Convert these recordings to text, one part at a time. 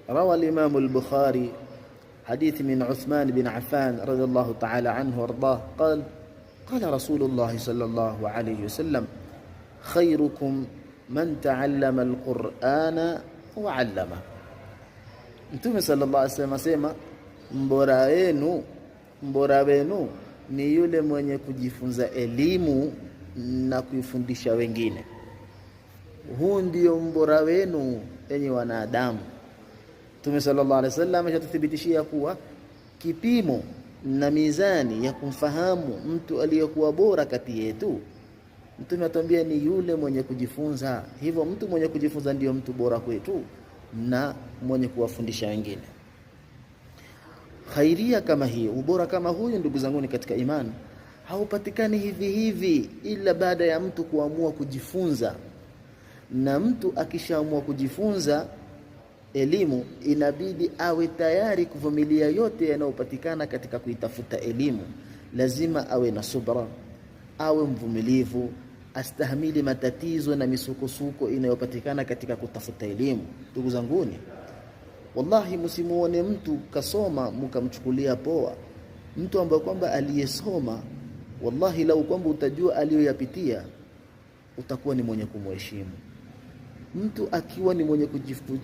Rawa al-Imam al-Bukhari حديث من عثمان بن عفان رضي الله تعالى عنه وارضاه قال قال رسول الله صلى الله عليه وسلم خيركم من تعلم القرآن وعلمه. Mtume sallallahu alaihi wasallam asema, mbora wenu ni yule mwenye kujifunza elimu na kuifundisha wengine. Huu ndio mbora wenu, enyi wanadamu. Mtume sallallahu alaihi wasallam ashatuthibitishia kuwa kipimo na mizani ya kumfahamu mtu aliyekuwa bora kati yetu, Mtume atuambia ni yule mwenye kujifunza. Hivyo mtu mwenye kujifunza ndiyo mtu bora kwetu na mwenye kuwafundisha wengine. Khairia kama hii, ubora kama huyu, ndugu zangu katika imani, haupatikani hivi hivi, ila baada ya mtu kuamua kujifunza. Na mtu akishaamua kujifunza elimu, inabidi awe tayari kuvumilia yote yanayopatikana katika kuitafuta elimu. Lazima awe na subra, awe mvumilivu, astahimili matatizo na misukosuko inayopatikana katika kutafuta elimu. Ndugu zanguni, wallahi, msimuone mtu kasoma mkamchukulia poa. Mtu ambaye kwamba aliyesoma, wallahi, lau kwamba utajua aliyoyapitia, utakuwa ni mwenye kumheshimu. Mtu akiwa ni mwenye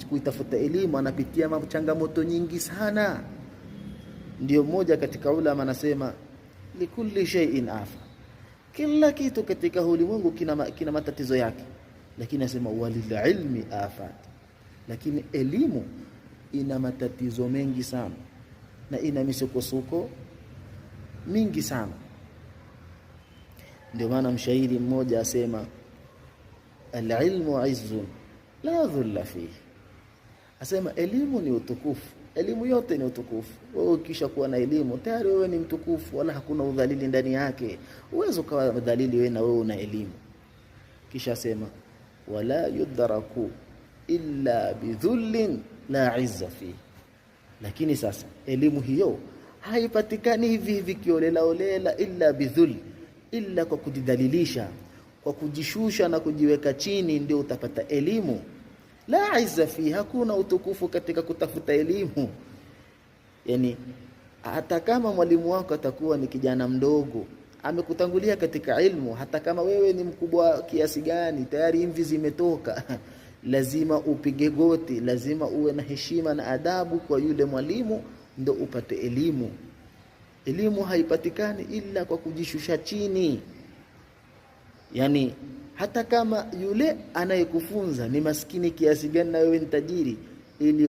kuitafuta elimu anapitia changamoto nyingi sana. Ndio mmoja katika ulama anasema, likulli shay'in afa, kila kitu katika ulimwengu kina matatizo yake, lakini anasema walililmi afat, lakini elimu ina matatizo mengi sana na ina misukosuko mingi sana. Ndio maana mshairi mmoja asema, alilmu izzun la dhulla fihi, asema elimu ni utukufu, elimu yote ni utukufu. Wewe ukisha kuwa na elimu tayari wewe ni mtukufu, wala hakuna udhalili ndani yake. Uwezo ukawa mdhalili wewe na wewe una elimu. Kisha asema wala yudraku illa bidhullin la izza fihi, lakini sasa elimu hiyo haipatikani hivi hivi kiolela olela, illa bidhull, illa kwa kujidhalilisha, kwa kujishusha na kujiweka chini, ndio utapata elimu. La izza fi, hakuna utukufu katika kutafuta elimu. Yani hata kama mwalimu wako atakuwa ni kijana mdogo amekutangulia katika ilmu, hata kama wewe ni mkubwa kiasi gani, tayari imvi zimetoka lazima upige goti, lazima uwe na heshima na adabu kwa yule mwalimu, ndo upate elimu. Elimu haipatikani ila kwa kujishusha chini. Yani hata kama yule anayekufunza ni maskini kiasi gani na wewe ni tajiri, ili